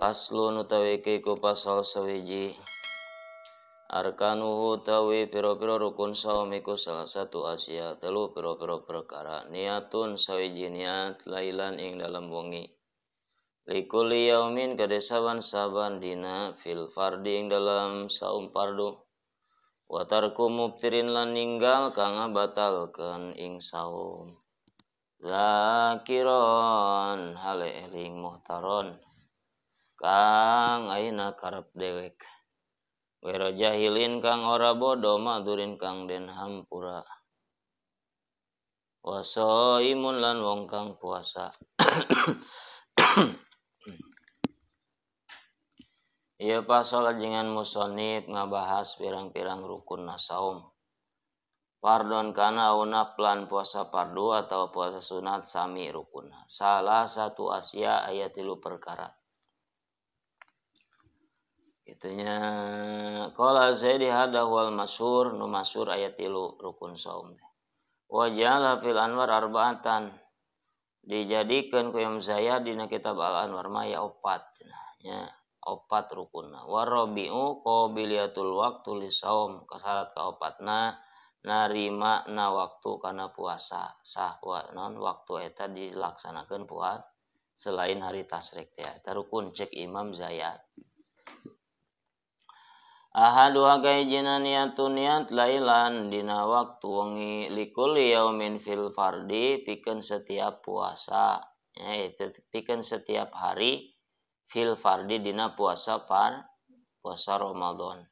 Paslon utawi iku pasal sawiji. Arkanuhu tawi piro-piro rukun saum iku salah satu asya telu piro-piro perkara. Niatun sawiji niat lailan ing dalam wengi. Likuli yaumin kade saban-saban dina fil fardi ing dalam saum fardu. Wa tarku mubtirin lan ninggal kang ngabatalkeun ing saum. Zakiron hale eling muhtaron kang aina karep dewek. Wero jahilin kang ora bodo madurin kang den hampura. Wasoimun lan wong kang puasa. Ieu pasal ajengan musonib ngabahas pirang-pirang rukun saum. Fardon kana unap lan puasa fardu atau puasa sunat sami rukun. Salah satu asya ayat 3 perkara. Itunya qala Zaidi hada wal masyhur nu masyhur ayat 3 rukun saum. Wa ja'ala fil anwar arba'atan dijadikeun ku Imam Zayyad dina kitab Al Anwar mah ya opat cenah nya opat rukunna. Wa rabi'u qabiliyatul waqtu li saum kasarat kaopatna narima na waktu kana puasa sah non waktu eta dilaksanakeun puasa selain hari tasrik teh eta rukun cek Imam Zayyad. Ahadu kaijina niatun niat lailan dina waktu wengi likuli yaumin fil fardi pikeun setiap puasa pikeun setiap hari fil fardi dina puasa puasa Ramadan.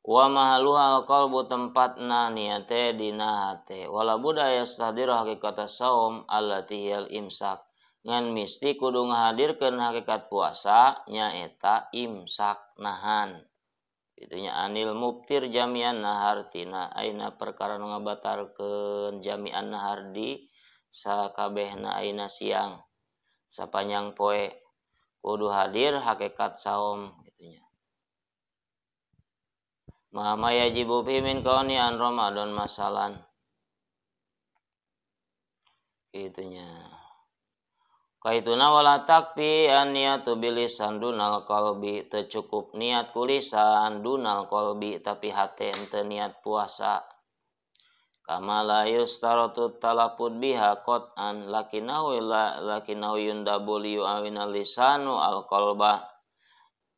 Wa mahaluha qalbu tempatna niate dina hate wala budaya yastahdiru haqiqata saum allati hiyal imsak ngan misti kudu ngahadirkeun hakikat puasa nyaeta imsak nahan. Itunya anil mubtir jami'an nahar tina aina perkara nu ngabatalkeun jami'an nahar di sakabehna aina siang sapanjang poe kudu hadir hakikat saum gitunya. Ma yajibu fi min kauni an Ramadan masalan gitunya. Kaituna wala takfi an niyatu bilisan dunal qalbi teu cukup niat kulisan dunal qalbi tapi hate henteu niat puasa. Kama la yustaratu talafud biha qat'an lakinahu lakinahu yundabu liyu'awina lisanu al qalba.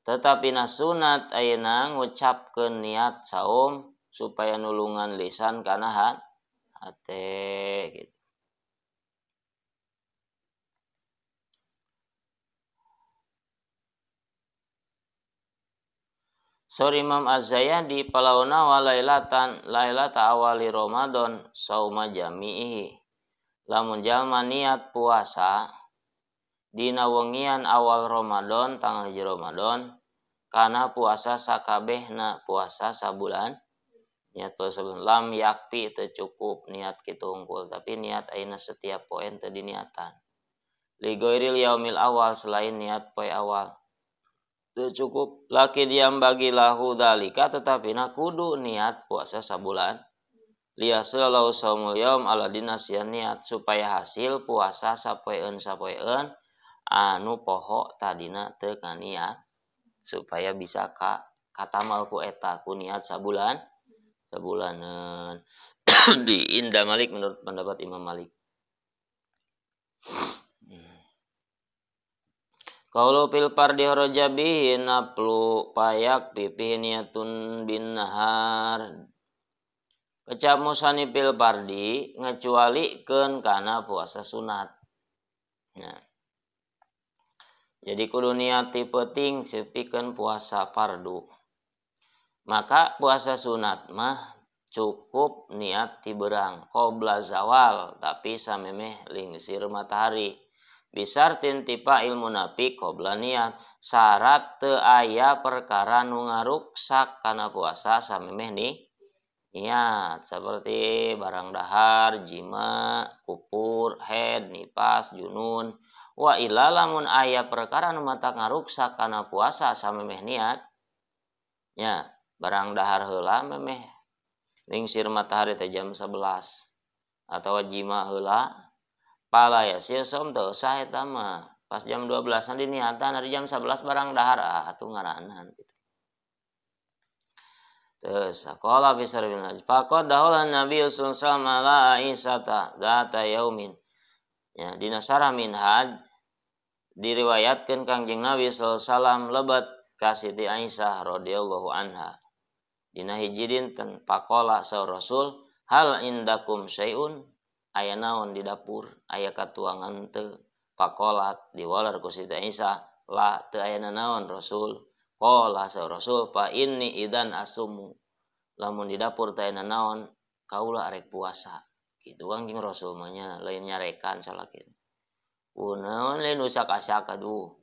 Tetapi na sunat ayeuna ngucapkeun niat saum supaya nulungan lisan kana hate gitu. Sor Imam Az-Zayyadi palauna wa lailatan lailata awali Ramadan sauma jami'ihi. Lamun jalma niat puasa dina wengian awal Ramadan tanggal 1 Ramadan kana puasa sakabehna puasa sabulan niat puasa sabulan lam yakfi teu cukup niat kitu unggul tapi niat ayeuna setiap poe teu diniatan. Li ghairil yaumil awal selain niat poe awal cukup laki diam bagi lahu dalika tetapi na kudu niat puasa sabulan liyasalau saumul yaum ala dinasian niat supaya hasil puasa sapoeun sapoeun anu poho tadina teu kaniat supaya bisa ka katamal ku eta ku niat sabulan sabulaneun. Di Inda Malik menurut pendapat Imam Malik. Kaulu fil fardi harajabihi naplu payak pipih niatun bin nahar. Kecap musani fil fardi ngecualikeun kana puasa sunat. Nah. Jadi kudu niat ti peuting sepikeun puasa fardu. Maka puasa sunat mah cukup niat ti beurang qabla zawal tapi samemeh lingsir matahari. Bisar tintipa ilmu napi qobla niat syarat teu aya perkara nu ngaruksak kana puasa samemeh nih niat seperti barang dahar, jima, kupur, head, nipas, junun. Wa illa lamun aya perkara nu matak ngaruksak kana puasa samemeh niat nya barang dahar heula memeh lingsir matahari teh jam 11 atawa jima heula pala ya sia som teu sah eta mah. Pas jam 12 diniatan ari jam 11 barang dahar atuh ngaranan gitu. Terus qala fi sarbil hajj faqad dahala Nabi sallallahu alaihi wasallam ala Aisyata zata yaumin. Ya, dina sarah minhaj diriwayatkeun Kangjeng Nabi sallallahu alaihi wasallam lebat ka Siti Aisyah radhiyallahu anha. Dina hiji dinten faqala saur Rasul hal indakum syai'un aya naon di dapur aya katuangan teu faqalat diwalar ku Siti Aisyah la teu aya naon Rasul qala saur Rasul fa inni idan asumu lamun di dapur teu aya naon kaula arek puasa kitu Kangjeng Rasul mah nya lain nyarekan salakin kunaon lain usak-asak aduh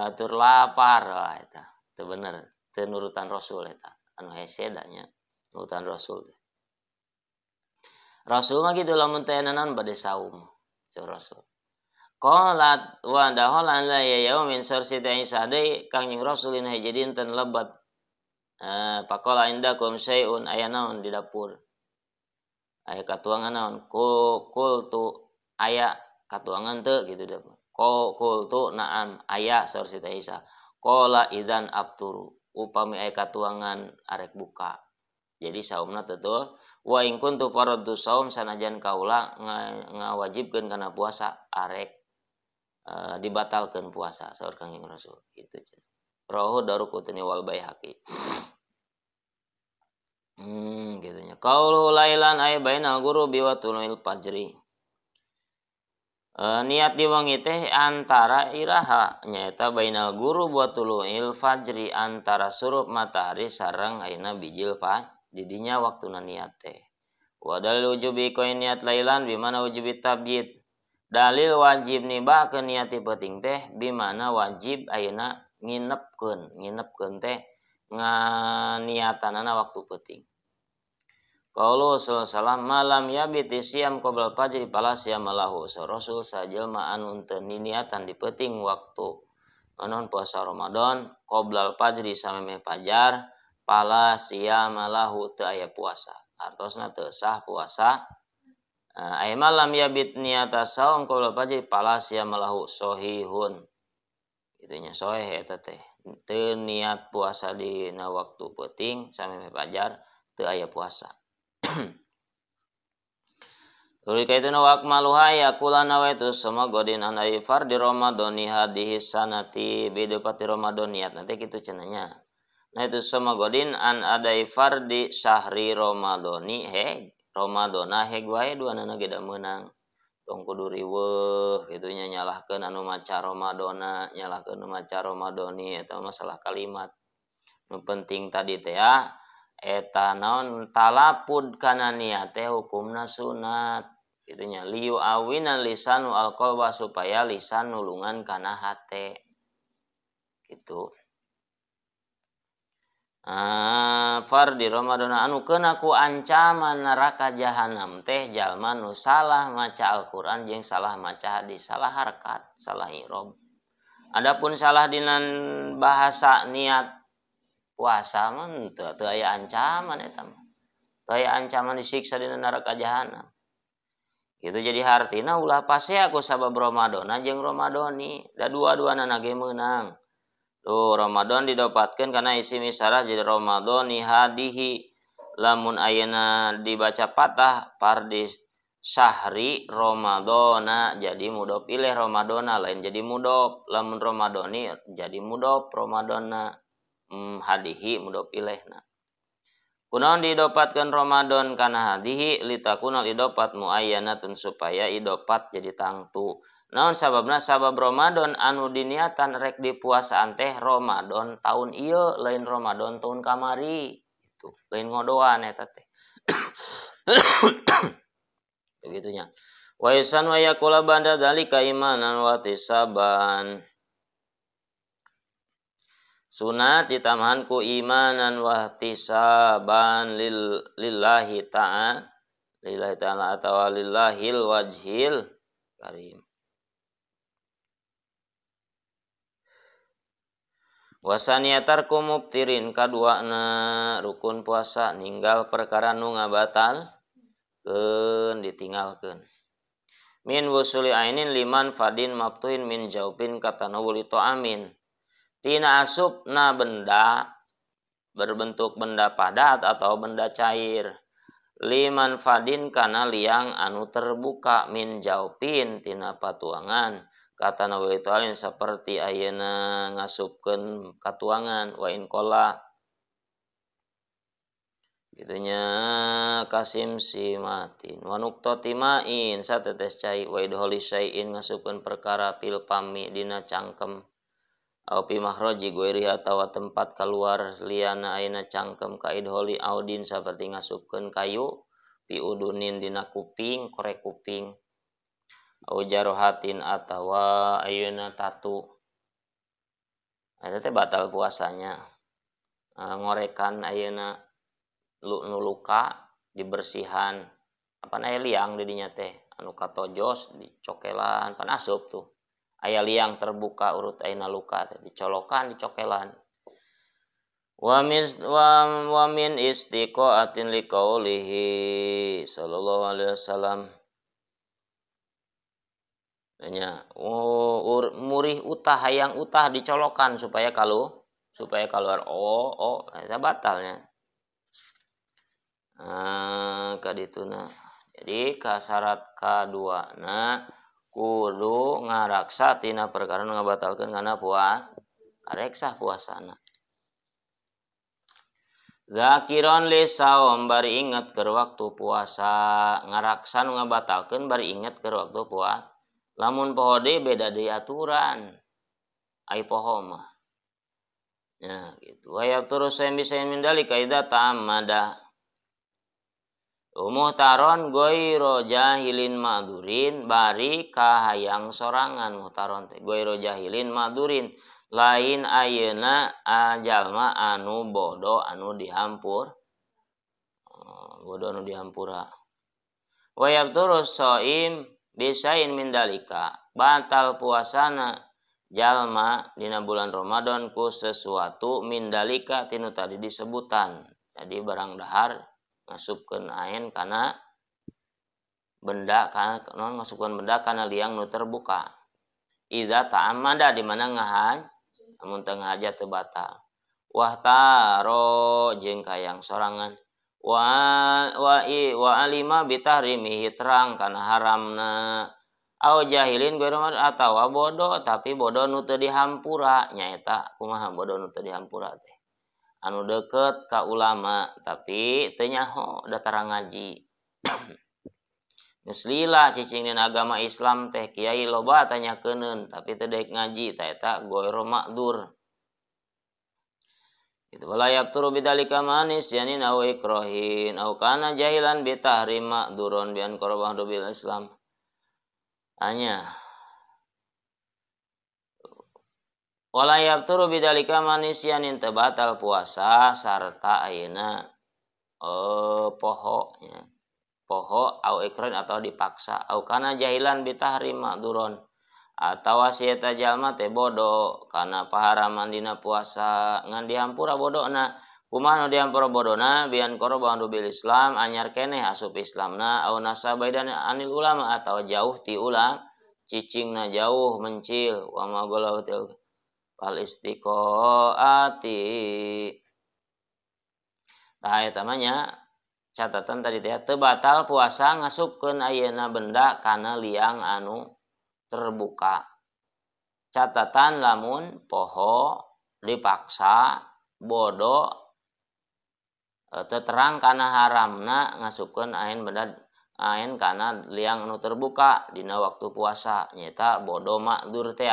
atur lapar wah eta teu bener teu nurutan Rasul eta anu hese da nya nurutan Rasul. Rasul mah kitu lamun teu naon bade saum saur Rasul. Qalat wa dahala la yaumin saur Siti Aisyah deui Kangjeng Rasul dina hiji dinten lebat faqala indakum syai'un aya naon di dapur aya katuangan naon qultu aya katuangan teu gitu dapur qultu na'am aya saur Siti Aisyah qala idzan abturu upami aya katuangan arek buka jadi saumna tetul wa in kuntu faradtu saum sanajan kaula ngawajibkeun kana puasa arek dibatalkeun puasa saur Kangjeng Rasul kitu rawahu Daruqutni wal Baihaqi. Gitu nya qaulu lailan ay bainal ghurubi wa tulu'il fajri. Niat di wengi teh antara iraha nyaeta bainal ghurub wa tulu'il fajri antara surup matahari sareng ayeuna bijil fa didinya waktuna niat teh. Wa dalil wujubi koin niat lailan bimana wujubi tabyid. Dalil wajib nibakeun niat ti peuting teh bimana wajib ayeuna nginepkeun teh nganiatanana waktu peuting. Qaulu sallallahu alaihi wasallam malam yabiti siam qoblal fajri fala siyama lahu. So Rasul sajelma anu teu niniatan di peuting waktu anon puasa Ramadan qoblal fajri samemeh fajar fala siyama lahu teu aya puasa. Artosna teu sah puasa. Aya malam yabit niata saum qoblal fajri fala siyama lahu sahihun. Itunya sahih eta teh. Teu niat puasa dina waktu peuting samemeh fajar teu aya puasa. Tuluy kaituna wa akmaluha yaqula nawaitu sama godin an ay fardi ramadhani hadhihi sanati bidupati Ramadan niat nanti kitu cenah. Nah itu sama godin an adai fardi syahri ramadhani he Ramadhana heg wae duanana ge da meunang. Tong kudu riweuh kitu nya nyalahkeun anu maca Ramadhana, nyalahkeun anu maca Ramadhani eta masalah kalimat. Nu penting tadi teh ya eta naon talapud kana niat teh hukumna sunat kitu nya liu awina lisanu alqalba supaya lisan nulungan kana hate kitu. Fardi Ramadan anu keuna ku ancaman neraka jahanam teh jalma nu salah maca Al-Qur'an jeung salah maca hadis, salah harkat, salah i'rab. Adapun salah dina bahasa niat puasa mah teu aya ancaman eta mah. Teu aya ancaman disiksa dina neraka jahanam. Gitu jadi hartina ulah pasea ku sabab Ramadana jeung Ramadhani, da dua-duana ge meunang. Tuh Ramadan didapatkeun karena isim isyarah jadi Ramadhani hadihi. Lamun ayeuna dibaca patah fardi syahri Ramadhana jadi mudhof ilaih Ramadhana lain jadi mudhof. Lamun Ramadhani jadi mudhof Ramadhana hadihi mudhof ilaihna. Kunaon didapatkeun Ramadan kana hadihi litakunal idopat muayyanatun supaya idopat jadi tangtu. Naon sababna sabab Ramadan anu diniatan rek dipuasaan teh Ramadan tahun ieu lain Ramadan tahun kamari itu lain ngodoan eta teh. Begitunya. Wa isan wa yaqula banda dzalika imanan wa tisaban. Sunat ditambahan ku imanan wa ihtisaban lillahi ta'ala lillahi ta'ala atau lillahil wajhil karim. Wasaniyatar ku mubtirin kaduana rukun puasa ninggal perkara nu ngabatal keun ditinggalkeun. Min wusuli ainin liman fadin mabtuin min jaupin katanawuli to'amin. Tina asupna benda berbentuk benda padat atau benda cair. Liman fadin kana liang anu terbuka min jaupin tina patuangan. Kata nawi itu seperti ayeuna ngasupkeun katuangan wa in kola gitunya kasim simatin wa nuqtati ma'in satetes cai wa idholi syai'in ngasupkeun perkara pil pami dina cangkem au pi mahroji gueri atawa tempat keluar liana ayeuna cangkem ka idholi audin seperti ngasupkeun kayu pi udunin dina kuping korek kuping au jarohatin atawa ayeuna tatu eta teh batal puasanya. Ngorekan ayeuna nu luka dibersihan apa aya liang di dinya teh anu katojos dicokelan pan asup tuh aya liang terbuka urut ayeuna luka teh dicolokan dicokelan. Wa min istiqaatin liqaulihi sallallahu alaihi wasallam. Nya murih utah hayang utah dicolokan supaya kalau supaya keluar oh eta batalnya. Kadituna. Jadi kasyarat kaduana kudu ngaraksa tina perkara nu ngabatalkeun kana puasa karek sah puasana. Zakiron li saum bari inget keur waktu puasa ngaraksa nu ngabatalkeun bari inget keur waktu puasa. Lamun poho deui beda deui aturan. Ai poho mah. Ya gitu. Wa yaqturu saym bi saym min dalika idza ta'ammada. Muhtaron goiro jahilin madurin bari kahayang sorangan muhtaron teh goiro jahilin madurin lain ayeuna jalma anu bodoh anu dihampur bodoh anu dihampura. Wa yaqturu saim bisain min dalika batal puasana jalma dina bulan Ramadan ku sesuatu min dalika tinu tadi disebutan. Jadi barang dahar ngasupkeun aen kana benda kana non ngasupkeun benda kana liang nu terbuka. Idza ta'ammada di mana ngahan amun teu ngahaja teu batal. Wah taro jeung kayang sorangan wa alima bitahrimihi terang kana haramna au jahilin ghairu atawa bodoh tapi bodoh nu teu dihampura nyaeta kumaha bodoh nu teu dihampura teh anu deket ka ulama tapi teu nyaho da tarang ngaji. Geus lila cicing dina agama Islam teh kiai loba tanyakeunkeun tapi teu daek ngaji ta eta ghairu ma'dur. Itu wala yaqturu bidzalika manis yanin aw ikrahin aw kana jahilan bi tahrim ma'duron bi an qarabah bil Islam. Hanya wala yaqturu bidzalika manis yanin teu batal puasa sarta ayeuna poho nya. Poho aw ikrahin atau dipaksa aw kana jahilan bi tahrim ma'duron atawa si eta jalma teh bodoh kana paharaman dina puasa ngan dihampura bodona kumaha nu dihampura bodona bian qaraban bil Islam anyar keneh asup Islamna au nasabaidan anil ulama atau jauh ti ulama cicingna jauh mencil wa ma golawatil fal istiqaati. Tah eta mah nya catatan tadi teh teu batal puasa ngasupkeun ayeuna benda kana liang anu terbuka. Catatan lamun poho dipaksa bodoh terang kana haramna ngasupkeun aen benda aen kana liang anu terbuka dina waktu puasa nyaeta bodoh makdur teh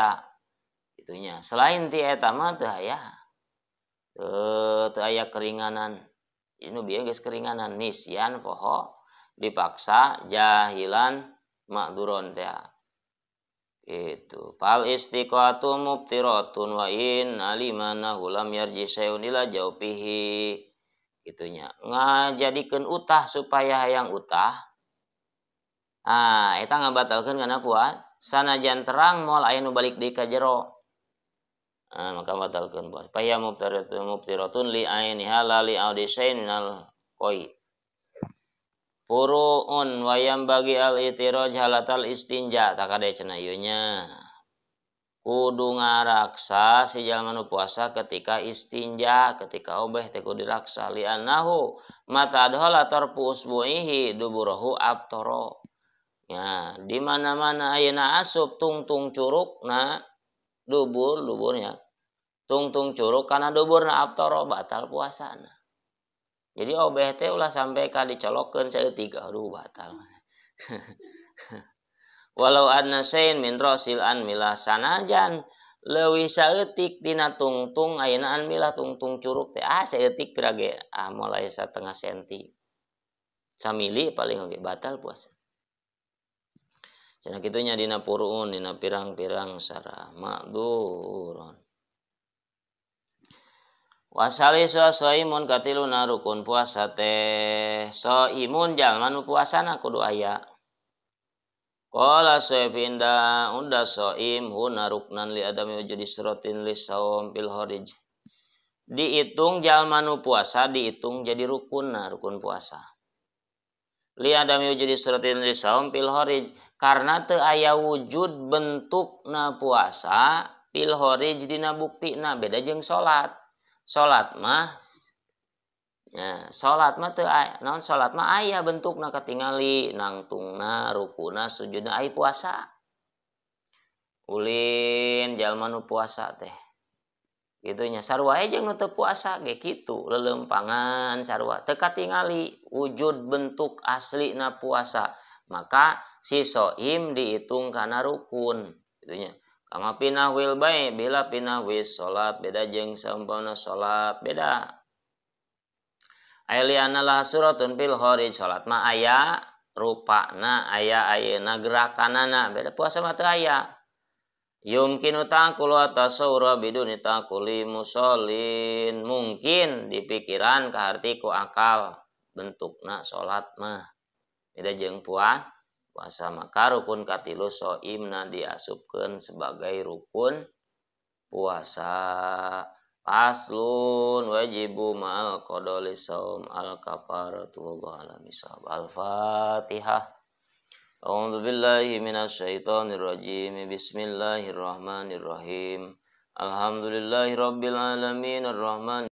itunya. Selain ti eta mah teu aya teu aya keringanan. Inu bieu geus keringanan nisyan poho dipaksa jahilan makduron teh. Itu fal istiqatu mubtiratun wa in alimana hulam yarji sayun ila jaupihi. Itunya ngajadikeun utah supaya hayang utah. Ah eta ngabatalkeun kana puasa sanajan terang moal aya nu balik deui ka jero. Ah maka batalkeun puasa. Paya mubtiratun mubtiratun li ainiha la li audisain minal qoi. Furu'un wayam bagi al-itiraj halatal istinja tak ada cenah ieu nya. Kudu ngaraksa si jalma nu puasa ketika istinja, ketika obeh teh kudu diraksa li'annahu mata adhala tarfu usbu'ihi duburahu abtara. Ya, di mana-mana ayeuna asup tungtung curugna dubur duburnya. Tungtung curug kana duburna abtara batal puasana. Jadi obeh teh ulah sampai ka dicolokkeun saeutik, aduh batal. Walau adna sain min rasil an milah sanajan leuwih saeutik tina tungtung ayeuna an milah tungtung curug teh saeutik pira ge mulai setengah senti samili paling oge batal puasa. Cenah kitu nya dina puruun dina pirang-pirang sarah makduron. Wasali soimun katiluna rukun puasa teh soimun jalma nu puasana kudu aya. Qala soibinda unda soim huna ruknan li adami wujudi suratin li saum bil kharij. Dihitung jalma nu puasa dihitung jadi rukunna rukun puasa. Li adami wujudi suratin li saum fil kharij karena teu aya wujud bentukna puasa fil kharij dina buktina beda jeung salat. Salat mah ya, salat mah teu aya naon salat mah aya bentukna katingali nangtungna rukuna sujudna aya puasa. Ulin jalma nu puasa teh kitu nya sarua jeung nu teu puasa ge kitu lelempangan sarua teu katingali wujud bentuk aslina puasa maka si soim dihitung kana rukun kitu nya. Kama pinahwil bae bila pinahwis salat beda jeung saumpamana salat beda. Ailiana lah suratun fil kharij salat mah aya rupana aya ayeuna gerakanana beda puasa mah teu aya. Yumkinu ta'qulu atasawwura biduni ta'quli musallin mungkin di pikiran kaharti ku akal bentukna salat mah beda jeung puasa maka rukun katilu soimna diasupkeun sebagai rukun puasa. Aslun wajibu ma'al qadali saum al kafaratu wallahu a'lam bishawab. Al-Fatihah. A'udzu billahi minasyaitonir rajim. Bismillahirrahmanirrahim. Alhamdulillahi rabbil alamin arrahman